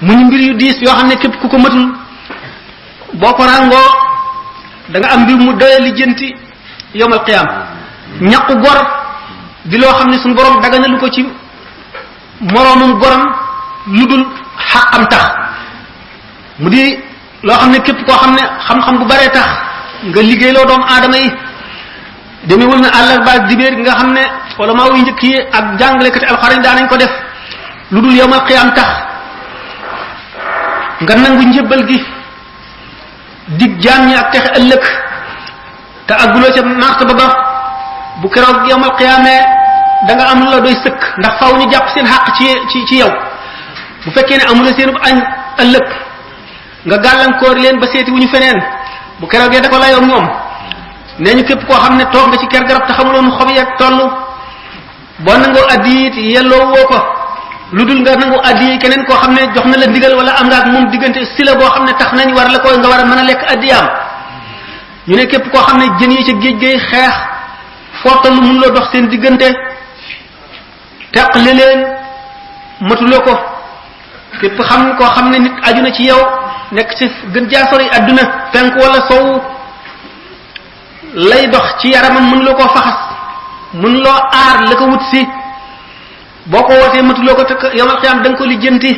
muñ mbir yu diis yoo xam ne képp ku ko matul boo ko ràngoo da nga am mbir mu doye lijjanti yowmal qiyaam ñaqu gor di loo xam ne suñu borom daganalu ko ci moroomum goram lu dul xaqam tax mu di loo xam ne képp koo xam ne xam-xam bu baree tax nga liggéey loo doomu aadama yi demewul na àllarba ak dibéer nga xam ne wala maa yu njëkk yi ak jàngalekati alxuraan daanañ ko def lu dul yowmal qiyaam tax nga nangu njëbbal gi dig jaam ñi ak texe ëllëg te àgguloo ca martaba ba bu keroog yowmal qiyaamee da nga am lu la doy sëkk ndax faw ñu jàpp seen xàq ci yow bu fekkee ne amula seenub añ ëllëg nga gàllankoor leen ba seeti wu ñu feneen bu keroogee da ko layoo ñoom nee ñu képp koo xam ne toog nga ci ker garab te xamuloon xob yeeg toll boo nangoo addi it yelloo woo ko lu dul nga nangu addi keneen koo xam ne jox na la ndigal wala am nga ak moom diggante si la boo xam ne tax nañ war la ko nga war a mën a lekk addiyaam ñu ne képp koo xam ne jën yi ca géej gay xeex foo toll mun loo dox seen diggante teqale leen matuloo ko képp xam koo xam ne nit aju na ci yow nekk ci gën jaa sori adduna penk wala sowu lay dox ci yaramam mën loo koo faxas mën loo aar la ko wut si boo ko wootee matuloo ko te yawmal xiyaam da nga ko lijjanti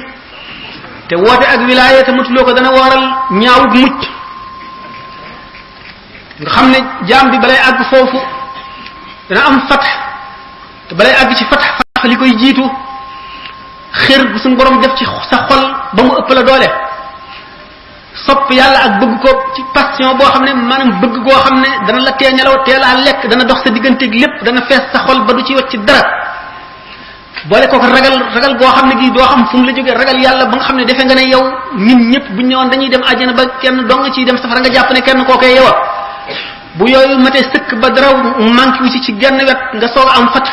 te woote ak wilaaya te matuloo ko dana waral ñaawug mucc nga xam ne jaam bi balay àgg foofu dana am fatx te balay àgg ci fatx li koy jiitu xër bu suñu borom def ci sa xol ba mu ëpp la doole sopp yàlla ak bëgg ko ci passion boo xam ne maanaam bëgg goo xam ne dana la tee ñelaw teelaa lekk dana dox sa digganteeg lépp dana fees sa xol ba du ci wacc dara boole kooku ragal goo xam ne gii doo xam fu mu la jógee ragal yàlla ba nga xam ne defe nga ne yow nit ñëpp buñ ñëwoon dañuy dem àjjana ba kenn dong nga ciy dem safara nga jàpp ne kenn kookee yow bu yooyu matee sëkk ba dara manqué wu ci genn wet nga soog a am fat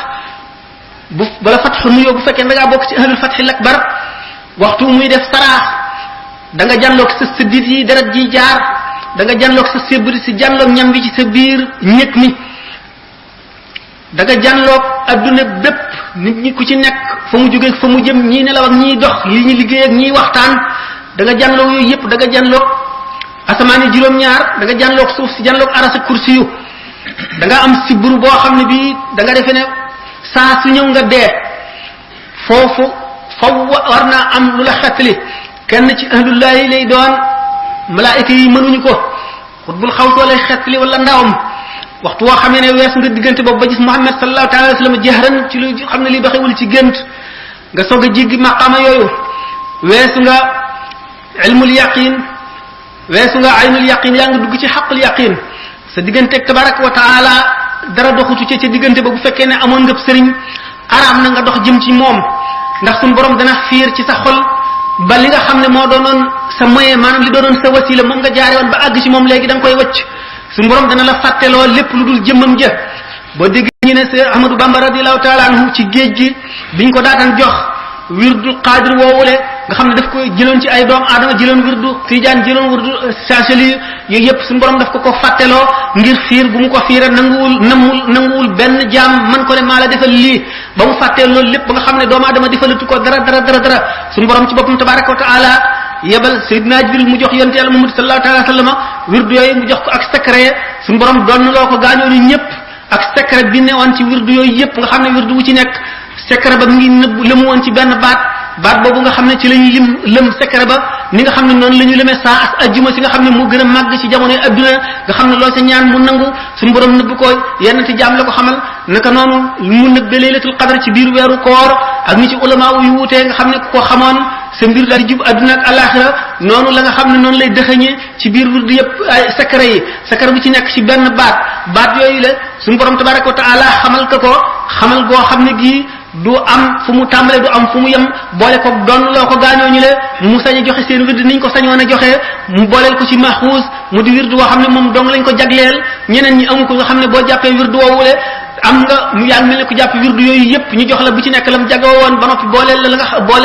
bu bala fatxu nuyoo bu fekkee da ngaa bokk ci ahlul fatxil akbar waxtu muy def saraax da nga jànloog sa sëddit yi deret ji jaar da nga jànloog sa sébri si jànloog ñam bi ci sa biir ñëg mi da nga jànloog adduna bépp nit ñi ku ci nekk fa mu jógee fa mu jëm ñii nelaw ak ñii dox li ñu liggéey ak ñii waxtaan da nga jànloog yooyu yëpp da nga jànloog asamaani juróom-ñaar da nga jànloog suuf si jànloog arasa kursi yu da nga am sibru boo xam ne bii da nga defee ne saa su ñëw nga dee foofu faw war naa am lu la xettali kenn ci ahlullahi lay doon malaayika yi mënuñu ko xutbul xawsoo lay xettali wala ndawam waxtu woo xamee ne wees nga diggante boobu ba gis Muhammad sallallahu taala alayhi wa sallam jahran ci lu xam ne li doxewul ci gént nga soog a jéggi maqaama yooyu weesu nga ilmul yaqin weesu nga aynul yaqin yaa ngi dugg ci xaqul yaqin sa digganteeg tabaraka wa taala dara doxutu ca diggante ba bu fekkee ne amoon nga sëriñ araam na nga dox jëm ci moom ndax suñu borom dana fiir ci sa xol ba li nga xam ne moo doonoon sa moyen maanaam li doonoon sa wasila moom nga jaare woon ba àgg ci moom léegi da nga koy wacc suñu borom dana la fàtteloo lépp lu dul jëmmam ja boo dégg ñu ne Seex Ahmadou Bamba radiyallahu taala anhu ci géej gi biñ ko daataan jox wirdul qaadir woowule nga xam ne daf ko jëloon ci ay doomu aadama jëloon wirdu tijaan jëloon wirdu saasali yooyu yëpp suñu borom daf ko fàtteloo ngir fiir bu mu ko fiire nanguwul benn jaam man ko ne maa la defal lii ba mu fàttee loolu lépp ba nga xam ne doomu aadama defalatu ko dara suñu borom ci boppam tabaraka wa taala yebal Seydina Jibril mu jox yonte yàlla Muhammad sallallahu alayhi wa sallam wirdu yooyu mu jox ko ak secret suñu borom doon loo ko gaañoonu ñëpp ak secret bi ne woon ci wirdu yooyu yëpp nga xam ne wirdu wu ci nekk secret ba mu ngi nëbb lëmu woon ci benn baat boobu nga xam ne ci lañuy lëm secret ba ni nga xam ne noonu la ñu lëmee saa ak ajjuma si nga xam ne moo gën a màgg ci jamonoy adduna nga xam ne loo sa ñaan mu nangu suñu borom nëbb ko yenn ti jaam la ko xamal naka noonu mu nëbbe laylatul qadr ci biir weeru koor ak ni ci ulama yu wuutee nga xam ne ku ko xamoon sa mbir daal di jub adduna ak alaxira noonu la nga xam ne noonu lay dëxëñee ci biir wirdu yëpp ay secret bu ci nekk ci benn baat yooyu la suñu borom tabaraka wa taala xamal ko xamal goo xam ne gii du am fu mu tàmbalee du am fu mu yem boole ko doon loo ko gaañoo ñu le mu sañ a joxe seen wirdu niñ ko sañoon a joxe mu booleel ko ci maxuus mu di wirdu woo xam ne moom dong lañ ko jagleel ñeneen ñi amu ko nga xam ne boo jàppee wirdu woowule am nga mu yaa ngi mel ne ku jàpp wirdu yooyu yëpp ñu jox la bu ci nekk la mu jagoo woon ba noppi booleel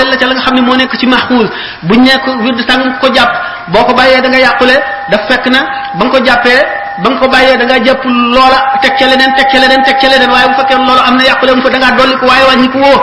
la ca la nga xam ne moo nekk ci maxuus buñ nekk wirdu sàng ko jàpp boo ko bàyyee da nga yàqule daf fekk na ba nga ko jàppee ba nga ko bàyyee da ngaa jàpp loola teg ca leneen waaye bu fekkee loolu am na yàqule mu fa da ngaa dolli ko waaye wàññi ko woo